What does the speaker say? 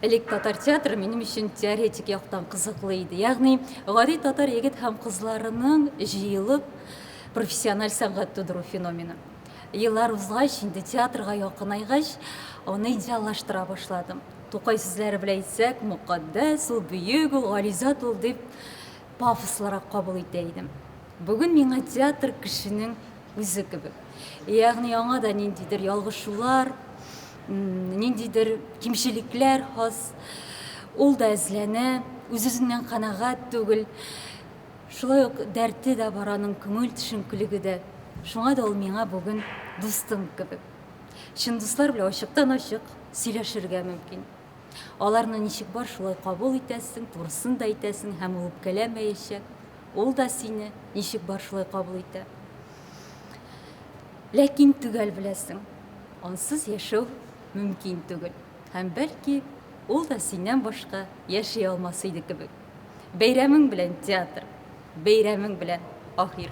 Элек татар театры минем өчен теоретик яктан кызыклы иде. Ягъни гади татар егет һәм кызларының җыелып профессиональ сәнгать тудыру феномены. Еллар узгач, инде театрга якынайгач, аны идеаллаштыра башладым. Тукай сүзләре белән әйтсәк, мөкатдәс ул, бөек ул, гали зат ул дип пафослырак кабул итә идем. Бүген миңа театр кешенең үзе кебек. Ягъни аңа да ниндидер ялгышулар, ниндидер кимчелекләр хас. Ул да эзләнә, үз-үзеннән канәгать түгел. Шулай ук дәрте дә бар аның, күңел төшенкелеге дә. Шуңа да ул миңа бүген дустым кебек. Чын дуслар белән ачыктан-ачык сөйләшергә мөмкин. Аларны ничек бар, шулай кабул итәсең, турысын да әйтәсең һәм ул үпкәләмәячәк. Ул да сине ничек бар, шулай кабул итә. Ләкин төгәл беләсең, ансыз яшәү мөмкин түгел. Һәм бәлки, ул да синнән башка яши алмас иде кебек. Бәйрәмең белән, театр! Бәйрәмең белән, Ахир!